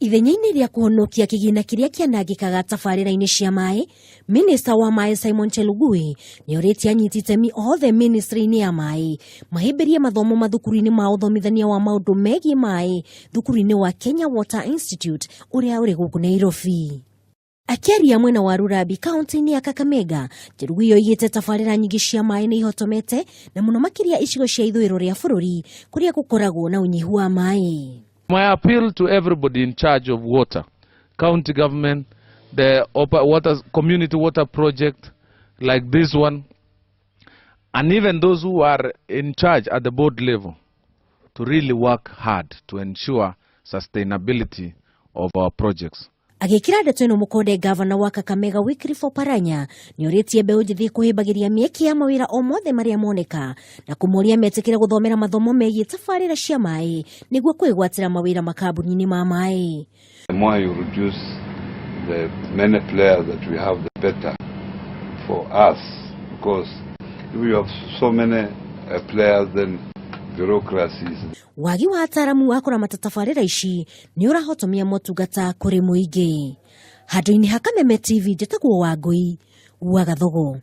Ithenya-inĩ rĩa kũhonokia kĩgĩna kĩrĩa kĩanangĩkaga tabarĩra-inĩ cia maĩ, Minista wa maĩ Simon Chelugui nĩ orĩtie anyiti itemi othe ministry-inĩ ya maĩ mahĩmbĩrie mathomo mathukuru-inĩ ma ũthomithania wa maũndũ megiĩ maĩ thukuru-inĩ wa Kenya Water Institute ũrĩa ũrĩ gũkũ Nairobi. Akĩaria mwena wa Rurabi kaunti-inĩ ya Kakamega, Chelugui oigĩte tabarĩra nyingĩ cia maĩ nĩ ihotomete na mũno makĩria icigo cia ithũĩro rĩa bũrũri kũrĩa gũkoragwo na ũnyihu wa maĩ. My appeal to everybody in charge of water, county government, the water, community water project like this one, and even those who are in charge at the board level, to really work hard to ensure sustainability of our projects. Agĩkĩra ndeto ĩno mũkonde, gavana wa Kakamega Wycliffe Oparanya nĩ orĩtie mbeũ njĩthĩ kũhĩmbagĩria mĩeke ya mawĩra o mothe marĩa moneka na kũmoria metĩkĩre gũthomera mathomo megiĩ tabarĩra cia maĩ nĩguo kwĩgwatĩra mawĩra makambuni-inĩ ma maĩ. The more you reduce the many players that we have, the better for us. Because if you have so many players, then bureaucracies. Wagi wa ataaramu wa kũramata tabarĩra ici nĩ ũrahotomia motungata kũrĩ mũingĩ. Handũ-inĩ ha Kameme TV, njĩtagwo Wangũi wa Gathogo.